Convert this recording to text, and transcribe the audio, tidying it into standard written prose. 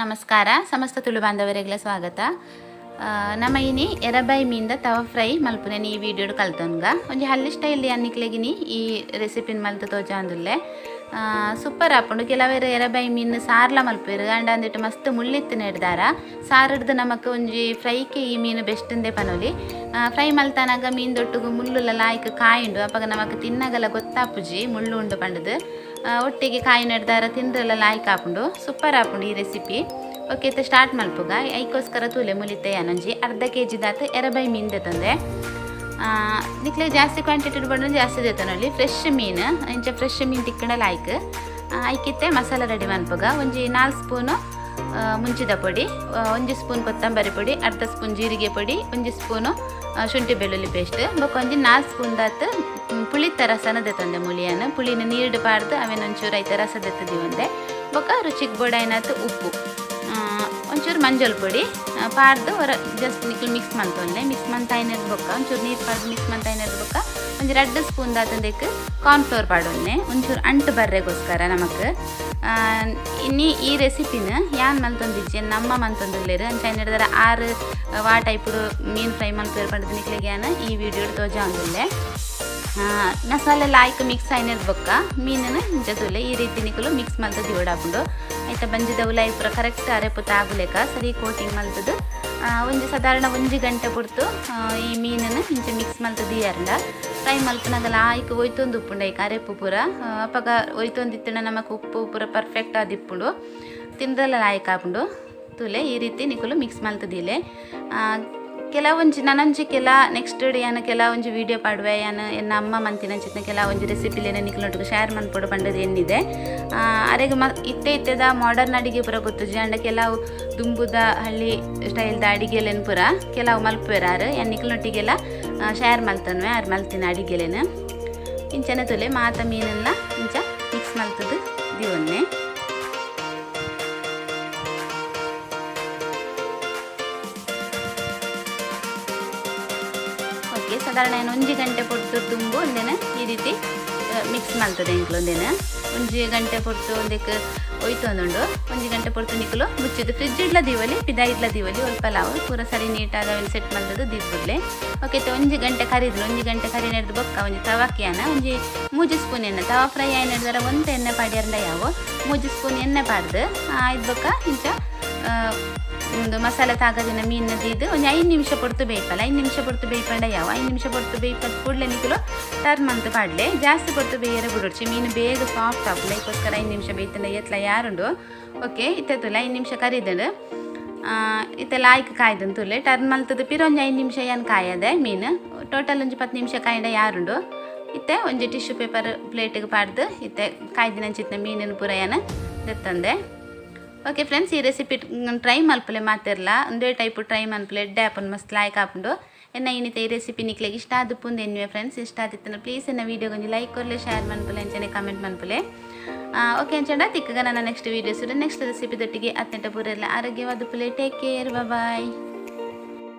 ನಮಸ್ಕಾರ ಸಮಸ್ತ ತುಳು ಬಾಂಧವರಿಗೆಲ್ಲ ಸ್ವಾಗತ. ನಮ್ಮ ಇನಿ ಎರಬೈ ಮೀನ್ದ ತವ ಫ್ರೈ ಮಲ್ಪುನೆ ಈ ವಿಡಿಯೋಡು ಕಲ್ತೊನ್ಗ ಒಂಜಿ ಹಳ್ಳಿ ಸ್ಟೈಲ್ ಅನ್ನಿಕ್ಲೆಗಿನಿ ಈ ರೆಸಿಪಿನ ಮಲ್ತು ತೋಜಾಂದುಲ್ಲೆ. ಸೂಪರ್ ಆಪುಂಡು. ಕೆಲವೇರು ಎರಬೈ ಮೀನು ಸಾರ್ಲ ಮಲ್ಪೇರು ಅಂಡ ಅಂದಿಟ್ಟು ಮಸ್ತ್ ಮುಳ್ಳಿತ್ತು ನೆಡ್ದಾರ ಸಾರಡ್ದು ನಮಕ್ ಒಂಜಿ ಫ್ರೈಕೆ ಈ ಮೀನು ಬೆಸ್ಟ್ ಪನೊಲಿ. ಫ್ರೈ ಮಲ್ತಾನಾಗ ಮೀನ್ ದೊಟ್ಟುಗು ಮುಳ್ಳುಲ ಲಾಯ್ಕ್ ಕಾಯುಂಡು ಅಪಗ ನಮಕ್ ತಿನ್ನಗಲ ಗೊತ್ತಾಪುಜಿ ಮುಳ್ಳು ಉಂಡು ಪಂಡದು. ಒಟ್ಟಿಗೆ ಕಾಯಿ ನೆಡ್ದಾರ ತಿಂದ್ರೆಲ್ಲ ಲಾಯ್ಕ್ ಆಪುಂಡು. ಸೂಪರ್ ಆಪುಂಡು ಈ ರೆಸಿಪಿ. ಓಕೆ ಇತ್ತೆ ಸ್ಟಾರ್ಟ್ ಮಲ್ಪುಗ. ಐಕೋಸ್ಕರ ತೂಲೆ ಮುಲಿತೆ ಅನೊಂಜಿ ಅರ್ಧ ಕೆ ಜಿ ದಾತ್ ಎರಬೈ ಮೀನು ದೆತ್ತೊಂದೆ. ನಿಕ್ಲೆ ಜಾಸ್ತಿ ಕ್ವಾಂಟಿಟಿ ಬಂದ್ರೆ ಜಾಸ್ತಿ ದೆತ್ತೊನೊಲಿ. ಫ್ರೆಶ್ ಮೀನು ಇಂಚ ಫ್ರೆಶ್ ಮೀನು ತಿಕ್ಕಂಡ ಲಾಯ್ಕ್. ಐಕಿತ್ತೆ ಮಸಾಲ ರೆಡಿ ಮನ್ಪುಗ. ಒಂಜಿ 4 ಸ್ಪೂನು ಮುಂಚಿದ ಪೊಡಿ, 1 ಸ್ಪೂನ್ ಕೊತ್ತಂಬರಿ ಪೊಡಿ, ಅರ್ಧ ಸ್ಪೂನ್ ಜೀರಿಗೆ ಪೊಡಿ, 1 ಸ್ಪೂನು ಶುಂಠಿ ಬೆಳ್ಳುಳ್ಳಿ ಪೇಸ್ಟ್, ಬೊಕ್ಕ ಒಂಜಿ 4 ಸ್ಪೂನ್ ದಾತ್ ಪುಳಿತ ರಸನ ದೆತ್ತೊಂದೆ. ಮುಳಿಯನ್ನು ಪುಳಿನ ನೀರು ಪಾಡ್ದು ಅವೇನು ಒಂಚೂರು ಐತ ರಸ ದೆತ್ತದಿ ಒಂದೆ. ಬೊಕ್ಕ ರುಚಿಗೆ ಬೋಡಾಯ್ನಾತ್ ಉಪ್ಪು, ಒಂಚೂರು ಮಂಜಲ್ ಪೊಡಿ ಪಾಡ್ದು ಹೊರ ಜಸ್ಟ್ ನಿಕ್ಲು ಮಿಕ್ಸ್ ಮಂತೊಂದೆ. ಮಿಕ್ಸ್ ಮಂತಾಯಿನದ್ ಬೊಕ್ಕ ಒಂಚೂರು ನೀರು ಪಾಡ್ದು ಮಿಕ್ಸ್ ಮಂತಾಯಿನದ್ ಬೊಕ್ಕ ಒಂಜಿ 2 ಸ್ಪೂನ್ ದಾತಂದೆಕ್ ಕಾರ್ನ್ಫ್ಲೋರ್ ಪಾಡೊನ್ನೆ, ಒಂಚೂರು ಅಂಟು ಬರ್ರೆಗೋಸ್ಕರ ನಮಕ್. ಇನ್ನಿ ಈ ರೆಸಿಪಿನ ಯಾನ್ ಮಲ್ತೊಂದಿಜ್ಜೆ, ನಮ್ಮ ಮಂತೊಂದುಲ್ಲೆರ್. ಅಂಚ ಹಿಡ್ದಾರ 6 ವಾ ಟೈಪುಡು ಮೀನು ಫ್ರೈ ಮಲ್ಪೇರು ಪಂಡದು ನಿಕ್ಲೆಗ್ ಯಾನ್ ಈ ವಿಡಿಯೋಡ್ ತೋಜಾವೊಂದುಲ್ಲೆ. ಮಸಾಲೆ ಲಾಯ್ಕ್ ಮಿಕ್ಸ್ ಆಯ್ನದ್ ಬೊಕ್ಕ ಮೀನನ್ನು ಇಂಚ ತೂಲೆ ಈ ರೀತಿ ನಿಕುಲು ಮಿಕ್ಸ್ ಮಲ್ತದು ದಿವಡಾಪುಂಡು. ಐತ ಬಂಜಿದ ಉಲಾಯಿ ಪೂರ ಕರೆಕ್ಟ್ ಅರೆಪು ತಾಗುಲೆಕ ಸರಿ ಕೋಟಿಂಗ್ ಮಲ್ತದು ಒಂಜಿ ಸಾಧಾರಣ 1 ಗಂಟೆ ಪೊರ್ತು ಈ ಮೀನನ್ನು ಇಂಚ ಮಿಕ್ಸ್ ಮಲ್ತದು ದಿಯರ್ಂಡ ಫ್ರೈ ಮಲ್ಪುನಗ ಲಾಯ್ಕ್ ಒಯ್ತೊಂದು ಉಪ್ಪುಂಡು. ಐಕ್ ಅರೆಪು ಪೂರ ಅಪಗ ಒಯ್ತೊಂದಿತ್ತಂಡ ನಮಕ್ ಉಪ್ಪು ಪೂರ ಪರ್ಫೆಕ್ಟ್ ಆದಿಪ್ಪುಂಡು, ತಿಂದ್ರಲ್ಲ ಲಾಯ್ಕ್ ಆಪುಂಡು. ತೂಲೆ ಈ ರೀತಿ ನಿಕುಲು ಮಿಕ್ಸ್ ಮಲ್ತದಿಲೆ. ಕೆಲವೊಂಜಿ ನನೊಂಜಿ ಕೆಲ ನೆಕ್ಸ್ಟ್ ಡೇ ಯಾನ್ ಕೆಲವೊಂಜಿ ವಿಡಿಯೋ ಪಾಡುವೆ. ಯಾನ್ ಎನ್ನ ಅಮ್ಮ ಮಂತಿನಂಚಿನ ಕೆಲವೊಂಜಿ ರೆಸಿಪಿಲೇನ ನಿಕ್ಲೊಟ್ಟುಗು ಶೇರ್ ಮನ್ಪೊಡು ಪಂಡದು ಎನ್ನಿದೆ. ಅರೆಗ್ ಇತ್ತೆ ಇತ್ತೆದ ಮಾಡರ್ನ್ ಅಡಿಗೆ ಪೂರ ಗೊತ್ತುಜಿ. ಅಂಡ ಕೆಲವು ದುಂಬುದ ಹಳ್ಳಿ ಸ್ಟೈಲ್ದ ಅಡಿಗೆಲೆನ್ ಪೂರ ಕೆಲವು ಮಲ್ಪುವೆರ್ ಆರ್. ಯಾನ್ ನಿಕ್ಲೊಟ್ಟಿಗೆಲ್ಲ ಶೇರ್ ಮಲ್ತೊನ್ವೆ ಆರ್ ಮಲ್ತಿನ ಅಡಿಗೆಲೆನ್. ಇಂಚನೆ ತುಲೆ ಮಾತ ಮೀನೆಲ್ಲ ಇಂಚ ಮಿಕ್ಸ್ ಮಲ್ತದು ದಿವೊನ್ನೆ. ಓಕೆ, ಸಾಧಾರಣ ಏನು 1 ಗಂಟೆ ಪೊರ್ತು ತುಂಬು ಒಂದೇನ ಈ ರೀತಿ ಮಿಕ್ಸ್ ಮಲ್ತದೆ ಎಂಕ್ಲು. ಒಂದೇನ 1 ಗಂಟೆ ಪೊರ್ತು ಒಂದಕ್ಕೆ ಒಯ್ತೊಂದುಂಡು. 1 ಗಂಟೆ ಪೊರ್ತು ನಿಕುಲು ಮುಚ್ಚಿದ್ದು ಫ್ರಿಜ್ ಇಡ್ಲ ದೀವಲಿ, ಪಿದಾ ಇಡ್ಲ ದೀವಲಿ, ಒಲ್ಪಲಾವು ಪೂರ ಸರಿ ನೀಟಾದ ಸೆಟ್ ಮಲ್ತದು ದೀಪುಡ್ಲೆ. ಓಕೆ, 1 ಗಂಟೆ ಕರಿದ್ಲು. 1 ಗಂಟೆ ಕರಿ ನೆಡ್ದು ಬೊಕ್ಕ ಒಂಜಿ ತವಾಕಿಯಾನ ಒಂಜಿ 3 ಸ್ಪೂನ್ ಎಣ್ಣೆ. ತವಾ ಫ್ರೈ ಆಯ್ನ ಹಿಡ್ದಾರ ಒಂತೆ ಎಣ್ಣೆ ಪಾಡ್ಯರ್ಂಡ ಯಾವು 3 ಸ್ಪೂನ್ ಎಣ್ಣೆ ಪಾಡ್ದು ಇದು ಬೊಕ್ಕ ಇಂಚ ಒಂದು ಮಸಾಲೆ ತಾಗದಿನ ಮೀನು ದೀದು ಒಂಜಿ 5 ನಿಮಿಷ ಪೊರ್ತು ಬೇಯ್ಪಲ್ಲ. 5 ನಿಮಿಷ ಪೊರ್ತು ಬೇಯ್ಪಂಡ ಯಾವ 5 ನಿಮಿಷ ಪೊರ್ತು ಬೇಯ್ಪದ ಕೂಡಲೇ ನಿಕುಲು ಟರ್ನ್ ಮಂತ್ ಪಾಡ್ಲೆ. ಜಾಸ್ತಿ ಪೊರ್ತು ಬೇಯರೆ ಬಿಡೊಡ್ಚಿ, ಮೀನು ಬೇಗ ಸಾಫ್ಟ್ ಆಪುಂಡು. ಐಕೋಸ್ಕರ 5 ನಿಮಿಷ ಬೇಯ್ತಂಡ ಎತ್ಲ ಯಾರುಂಡು. ಓಕೆ, ಇತ್ತೆ ತುಲೆ 5 ನಿಮಿಷ ಕರಿದಳು. ಇತ್ತೆ ಲಾಯ್ಕ್ ಕಾಯ್ದನ್ ತುಲೆ. ಟರ್ನ್ ಮಲ್ತದ ಪಿರ ಒಂಜಿ 5 ನಿಮಿಷ ಏನು ಕಾಯದೆ ಮೀನು. ಟೋಟಲ್ ಒಂಜಿ 10 ನಿಮಿಷ ಕಾಯ್ದ ಯಾರುಂಡು. ಇತ್ತೆ ಒಂಜಿ ಟಿಶ್ಯೂ ಪೇಪರ್ ಪ್ಲೇಟಿಗೆ ಪಾಡ್ದು ಇತ್ತೆ ಕಾಯ್ದಿನಂಚಿತ್ನ ಮೀನಿನ ಪೂರ ಏನು ದೆತ್ತಂದೆ. ಓಕೆ ಫ್ರೆಂಡ್ಸ್, ಈ ರೆಸಿಪಿ ಟ್ರೈ ಮಲ್ಪಲೆ ಮಾತಿರ್ಲ. ಒಂದೇ ಟೈಪು ಟ್ರೈ ಮನ್ಪಲೆ, ಎಡ್ಡೆ ಆಪುಂಡು, ಮಸ್ತ್ ಲಾಯ್ಕ್ ಆಪುಂಡು. ಎನ್ನ ಇನ್ನಿತ ಈ ರೆಸಿಪಿ ನಿಕ್ಲೆಗ್ ಇಷ್ಟ ಆದುಪ್ಪುಂದು ಎನ್ನುವೆ. ಫ್ರೆಂಡ್ಸ್, ಇಷ್ಟ ಆದಿತ್ತನ ಪ್ಲೀಸ್ ಎನ್ನ ವೀಡಿಯೋಗೆ ಒಂಜಿ ಲೈಕ್ ಕೊರ್ಲೆ, ಶೇರ್ ಮನ್ಪುಲೆ, ಅಂಚನೆ ಕಮೆಂಟ್ ಮನ್ಪುಲೆ. ಓಕೆ, ಅಂಚಂಡ ತಿಕ್ಕಗ ನನ್ನ ನೆಕ್ಸ್ಟ್ ವೀಡಿಯೋಸ್ ನೆಕ್ಸ್ಟ್ ರೆಸಿಪಿ ದೊಟ್ಟಿಗೆ. ಅತ್ಯಂತ ಪೂರೆಲ್ಲ ಆರೋಗ್ಯವಾದ ಪುಲೆ. Take care, bye.